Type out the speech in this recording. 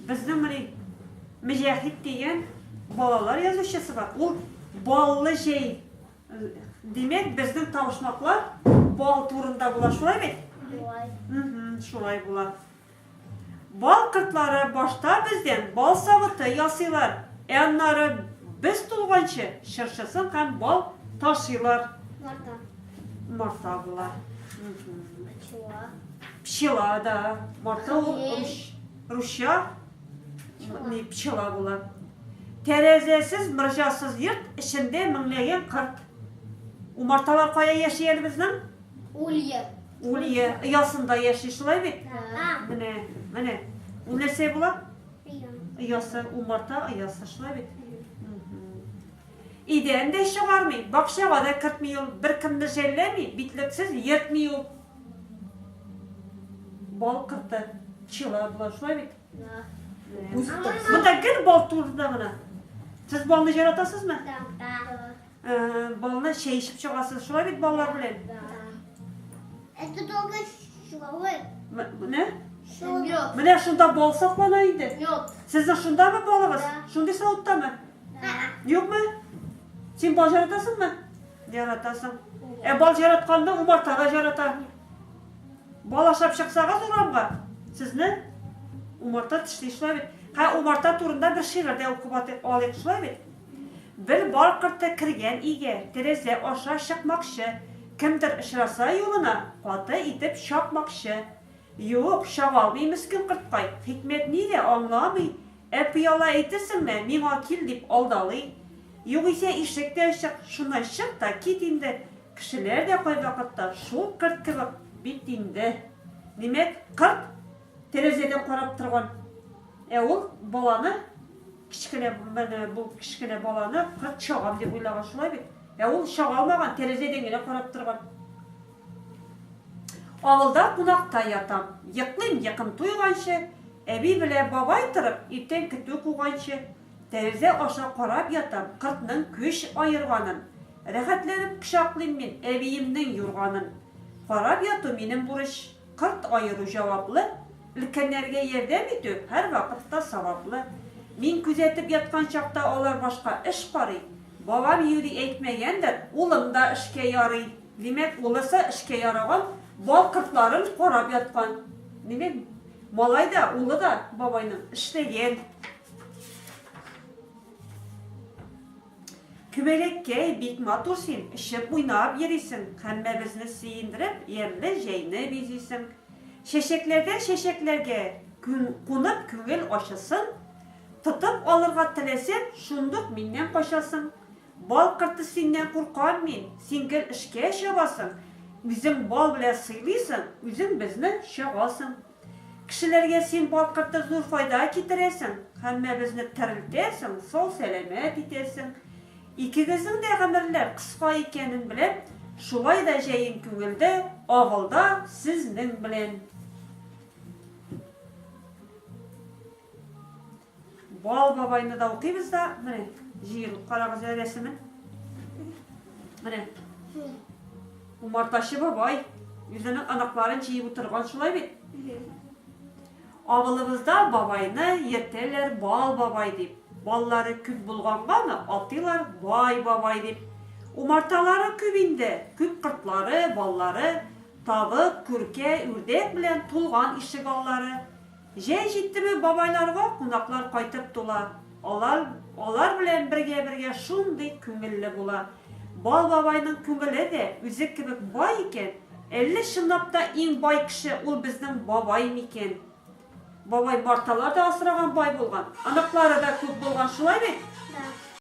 Безнең менә Мөҗәһит дигән балалар язучысы бар. Ул баллы җәй. Димәк, безнең табышмаклар бал турында була, шулай бит? Шулай. Шулай була. Бал кортлары башта бездән бал савыты ясыйлар, ә аннары без тулганчы чыршысын һәм бал ташыйлар. Марта. Марта була. Пчела. Пчела, да. Марта ул русча не пчела була. Тәрәзәсез, морҗасыз йорт эчендә меңләгән корт. Умарталар кая яши әле безнең? Улья. Улья оясында яши, шулай бит? Менә, менә. Ул нәрсә була? Оясы, умарта оясы, шулай бит? Идән дә чыгармый, бакчага да кертми ул, беркемне жәлләми, битлексез йөртми ул. Бал корты, пчела була, шулай бит? Да. Монда гел бал турында гына. Сез балны яратасызмы? Да. Балны чәй эчеп чыгасыз, шулай бит балалар белән? Да. Это долго шулай. Менә? Мед. Менә шунда бал саклана инде. Мед. Сезнең шундамы балыгыз? Да. Шундый савыттамы? Да. Юкмы? Син бал яратасыңмы? Яратасың. Ә бал яратканны умарта да ярата. Бал ашап чыксагыз урамга, сезне умарта тешли, шулай бит? Һә, умарта турында бер шигырь дә укып алыйк, шулай бит? Бер бар корты кергән өйгә, тәрәзә аша чыкмакчы, кемдер очраса юлына, каты итеп чакмакчы. Юк, чагалмый мескен корткай, хикмәт нидә, аңламый, ә пыяла әйтерсең лә, миңа кил дип алдалый. Югыйсә ишек тә ачык, шуннан чык та кит инде, кешеләр дә кайвакытта шул корт кебек бит инде. Димәк, корт тәрәзәдән карап торган, ә ул баланы Кечкенә менә бу кечкенә баланы корт чагам дип уйлаган, шулай бит? Ә ул чага алмаган, тәрәзәдән генә карап торган. Авылда кунакта ятам. Йоклыйм йокым туйганчы, әби белә бабай торып, иртән көтү куганчы. Тәрәзә аша карап ятам, кортның күч аерганын. Рәхәтләнеп кочаклыйм мин әбиемнең юрганын. Карап яту минем бурыч. Корт аеру җаваплы, өлкәннәргә ярдәм итү һәрвакытта саваплы. Мин күзәтеп яткан чакта алар башка эш карый. Бабам юри әйтмәгәндер, улым да эшкә ярый. Димәк, улысы эшкә яраган, бал кортларын карап яткан. Димәк, малай да, улы да бабайның эшләгән. Күбәләккәй, бик матур син, очып уйнап йөрисең, һәммәбезне сөендереп, ямьле җәйне бизисең. Чәчәкләрдән чәчәкләргә кунып күңел ачысын тотып алырга теләсәм, шундук миннән качасың. Бал корты синнән куркам мин, син гел эшкә чабасың, үзең бал белән сыйлыйсың, үзең безне чагасың. Кешеләргә син балкырты зур файда китерәсең, һәммәбезне терелтәсең, сау-сәламәт итәсең. Икегезнең дә гомерләр кыска икәнен беләм, шулай да җәен күңелдә, авылда сезнең белән. Бал бабайны да укыйбыз да, менә җыелып карагыз әле рәсемен. Менә. Умартачы бабай үзенең оныкларын җыеп утырган шулай бит? Авылыбызда бабайны йөртәләр бал бабай дип. Баллары күп булгангамы, атыйлар бай бабай дип. Умарталары күп инде, күп кортлары, баллары, тавык, күркә, үрдәк белән тулган ишегаллары. Җәй җиттеме, бабайларга кунаклар кайтып тула. Алар, алар белән бергә-бергә шундый күңелле була. Бал бабайның күңеле дә үзе кебек бай икән, әллә чынлап та иң бай кеше ул безнең бабай микән? Бабай марталар да асраган бай булган, оныклары да күп булган, шулай бит? Да.